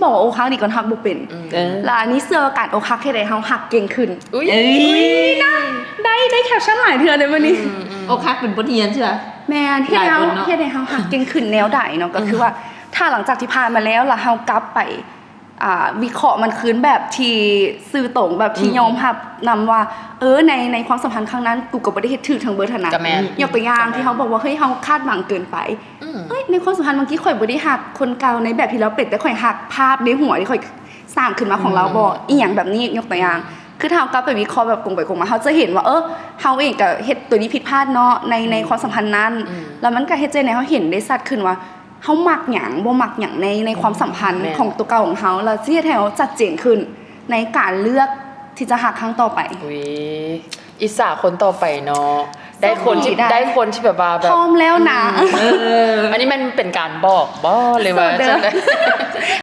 ບອກວ່າອົກຫັກນີ້ກ່ອນຮັກບໍ່ເປັນ ເອີ ແລ້ວອັນນີ້ເຊື່ອວ່າການອົກຫັກເຮັດໃຫ້ເຮົາຮັກເກັ່ງຂຶ້ນ ອຸ້ຍ ເອີຍນະ ໄດ້ໄດ້ caption ຫຼາຍເທື່ອເດ້ມື້ນີ້ ອືມໆ ອົກຫັກເປັນບົດຮຽນໃຊ່ປະ ແມ່ນເຮັດໃຫ້ເຮົາ ຫຼາຍຄົນເນາະ ເຮັດໃຫ້ເຮົາຮັກເກັ່ງຂຶ້ນແນວໃດເນາະ ກໍຄືວ່າ ຖ້າຫຼັງຈາກທີ່ຜ່ານມາແລ້ວ ແລ້ວເຮົາກັບໄປ ອ່າ ວິເຄາະມັນຄືນແບບທີ່ຊື່ຕົງ ແບບທີ່ ອືມ ຍອມຮັບນຳວ່າ ເອີ ໃນ ໃນຄວາມສຳພັນຄັ້ງນັ້ນ ກູກໍບໍ່ໄດ້ເຮັດຖືກທັງເບິດຫັ້ນນະ ກໍແມ່ນ ຍົກຕົວຢ່າງທີ່ເຮົາບອກວ່າ ເຮີ້ຍ ເຮົາຄາດຫວັງເກີນໄປ ອືມ ເອີຍ ໃນຄວາມສຳພັນບາງທີຂ້ອຍບໍ່ໄດ້ຮັກຄົນເກົ່າໃນແບບທີ່ລາວເປັນ ແຕ່ຂ້ອຍຮັກພາບໃນຫົວທີ່ຂ້ອຍສ້າງຂຶ້ນມາຂອງລາວບໍ ອືມ ອີ່ຫຍັງແບບນີ້ ຍົກຕົວຢ່າງ ຄືຖ້າເຮົາກັບໄປວິເຄາະແບບກົງໄປກົງມາ ເຮົາຈະເຫັນວ່າ ເອີ ເຮົາເອງກໍເຮັດຕົວນີ້ຜິດພາດເນາະ ໃນ ໃນຄວາມສຳພັນນັ້ນ ອືມ ແລ້ວມັນກໍເຮັດໃຫ້ເຮົາເຫັນໄດ້ຊັດຂຶ້ນວ່າ ເຮົາມັກຫຍັງ ບໍ່ມັກຫຍັງໃນ ໃນຄວາມສຳພັນ ແມ່ນ ຂອງຕົວເກົ່າຂອງເຮົາ ແລ້ວຊິເຮັດໃຫ້ເຮົາຊັດເຈນຂຶ້ນ ໃນການເລືອກທີ່ຈະຮັກຄັ້ງຕໍ່ໄປ ອຸ້ຍ ອິດສາຄົນຕໍ່ໄປເນາະ ໄດ້ຄົນທີ່ ໂຊກດີໄດ້ ໄດ້ຄົນທີ່ແບບວ່າແບບ ພ້ອມແລ້ວນະ ອືມ ເອີ ອັນນີ້ມັນເປັນການບອກບໍ ຫຼືວ່າ ໂສດເດີ ຈັ່ງໃດ?